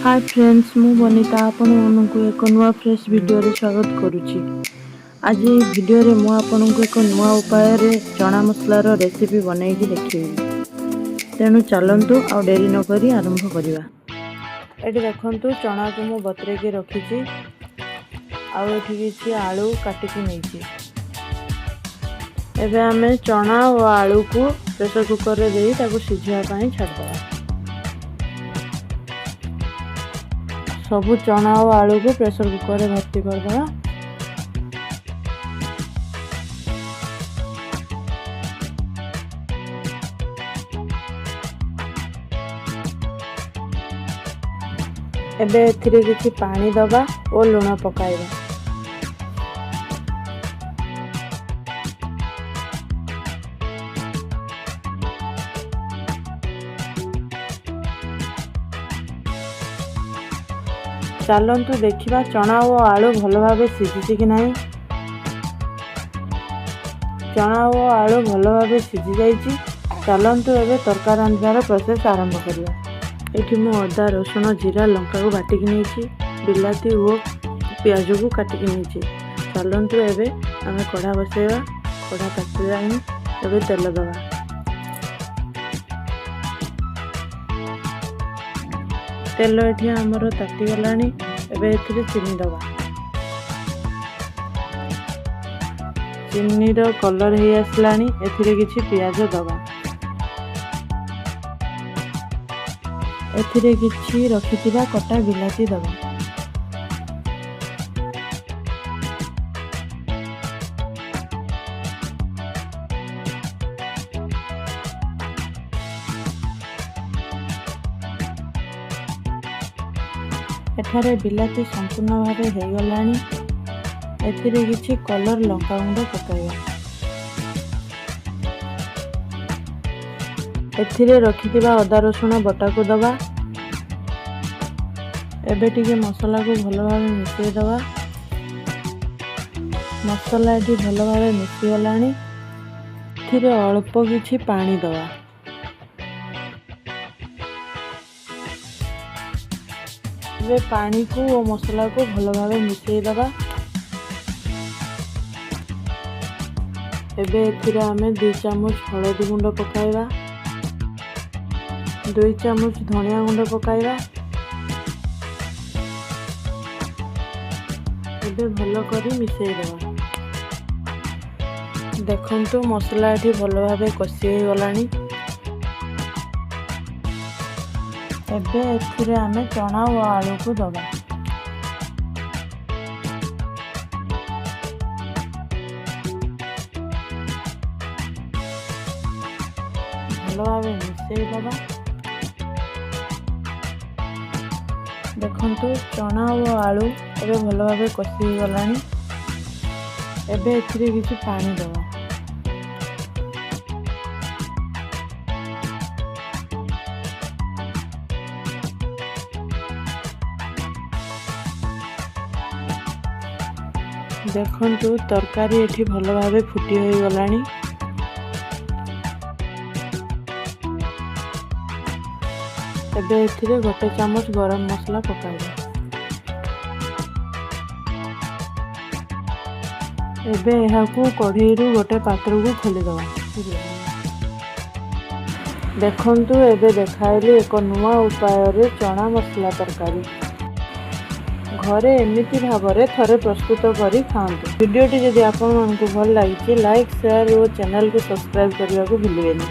ହାଏ friends, ମୁଁ ବନିତା ଆପଣମାନଙ୍କୁ ଏକ ନୂଆ ଫ୍ରେଶ୍ ଭିଡ଼ିଓରେ ସ୍ୱାଗତ କରୁଛି। ଆଜି ଏହି ଭିଡ଼ିଓରେ ମୁଁ ଆପଣଙ୍କୁ ଏକ ନୂଆ ଉପାୟରେ ଚଣା ମସଲାର ରେସିପି ବନେଇକି ଦେଖେଇବି। ତେଣୁ ଚାଲନ୍ତୁ, ଆଉ ଡେରି ନକରି ଆରମ୍ଭ କରିବା। ଏଠି ଦେଖନ୍ତୁ, ଚଣାକୁ ମୁଁ ବତୁରେଇକି ରଖିଛି ଆଉ ଏଠି କିଛି ଆଳୁ କାଟିକି ନେଇଛି। ଏବେ ଆମେ ଚଣା ଓ ଆଳୁକୁ ପ୍ରେସର କୁକରରେ ଦେଇ ତାକୁ ସିଝିବା ପାଇଁ ଛାଡ଼ିଦେବା। ସବୁ ଚଣା ଓ ଆଳୁକୁ ପ୍ରେସର କୁକରରେ ଭର୍ତ୍ତି କରିଦେବା। ଏବେ ଏଥିରେ କିଛି ପାଣି ଦେବା ଓ ଲୁଣ ପକାଇବା। ଚାଲନ୍ତୁ ଦେଖିବା, ଚଣା ଓ ଆଳୁ ଭଲ ଭାବେ ସିଝିଛି କି ନାହିଁ। ଚଣା ଓ ଆଳୁ ଭଲ ଭାବେ ସିଝି ଯାଇଛି। ଚାଲନ୍ତୁ, ଏବେ ତରକାରୀ ରାନ୍ଧିବାର ପ୍ରୋସେସ୍ ଆରମ୍ଭ କରିବା। ଏଠି ମୁଁ ଅଦା, ରସୁଣ, ଜିରା, ଲଙ୍କାକୁ ବାଟିକି ନେଇଛି। ବିଲାତି ଓ ପିଆଜକୁ କାଟିକି ନେଇଛି। ଚାଲନ୍ତୁ, ଏବେ ଆମେ କଢ଼ା ବସେଇବା। କଢ଼ା ତାତିଲାଣି, ଏବେ ତେଲ ଦେବା। ତେଲ ଏଠି ଆମର ତାତିଗଲାଣି। ଏବେ ଏଥିରେ ଚିନି ଦେବା। ଚିନିର କଲର୍ ହେଇ ଆସିଲାଣି। ଏଥିରେ କିଛି ପିଆଜ ଦେବା। ଏଥିରେ କିଛି ରଖିଥିବା କଟା ବିଲାତି ଦେବା। ଏଠାରେ ବିଲାତି ସମ୍ପୂର୍ଣ୍ଣ ଭାବେ ହେଇଗଲାଣି। ଏଥିରେ କିଛି କଲର୍ ଲଙ୍କାଗୁଣ୍ଡ ପକାଇବା। ଏଥିରେ ରଖିଥିବା ଅଦା ରସୁଣ ବଟାକୁ ଦେବା। ଏବେ ଟିକେ ମସଲାକୁ ଭଲ ଭାବେ ମିଶାଇ ଦେବା। ମସଲା ଏଠି ଭଲ ଭାବେ ମିଶିଗଲାଣି। ଏଥିରେ ଅଳ୍ପ କିଛି ପାଣି ଦେବା। ଏବେ ପାଣିକୁ ଓ ମସଲାକୁ ଭଲ ଭାବେ ମିଶାଇ ଦେବା। ଏବେ ଏଥିରେ ଆମେ 2 ଚାମଚ ହଳଦୀ ଗୁଣ୍ଡ ପକାଇବା, 2 ଚାମଚ ଧନିଆ ଗୁଣ୍ଡ ପକାଇବା। ଏବେ ଭଲ କରି ମିଶାଇ ଦେବା। ଦେଖନ୍ତୁ, ମସଲା ଏଠି ଭଲ ଭାବେ କଷି ହୋଇଗଲାଣି। ଏବେ ଏଥିରେ ଆମେ ଚଣା ଓ ଆଳୁକୁ ଦେବା। ଭଲ ଭାବେ ମିଶାଇ ଦେବା। ଦେଖନ୍ତୁ, ଚଣା ଓ ଆଳୁ ଏବେ ଭଲ ଭାବେ କଷି ହେଇଗଲାଣି। ଏବେ ଏଥିରେ କିଛି ପାଣି ଦେବା। ଦେଖନ୍ତୁ, ତରକାରୀ ଏଠି ଭଲ ଭାବେ ଫୁଟି ହୋଇଗଲାଣି। ଏବେ ଏଥିରେ 1 ଚାମଚ ଗରମ ମସଲା ପକାଇବା। ଏବେ ଏହାକୁ କଢ଼େଇରୁ ଗୋଟେ ପାତ୍ରକୁ ଖୋଲିଦେବା। ଦେଖନ୍ତୁ, ଏବେ ଦେଖାଇଲି ଏକ ନୂଆ ଉପାୟରେ ଚଣା ମସଲା ତରକାରୀ। ଘରେ ଏମିତି ଭାବରେ ଥରେ ପ୍ରସ୍ତୁତ କରି ଖାଆନ୍ତୁ। ଭିଡ଼ିଓଟି ଯଦି ଆପଣମାନଙ୍କୁ ଭଲ ଲାଗିଛି, ଲାଇକ୍, ସେୟାର ଓ ଚ୍ୟାନେଲକୁ ସବସ୍କ୍ରାଇବ୍ କରିବାକୁ ଭୁଲିବେନି।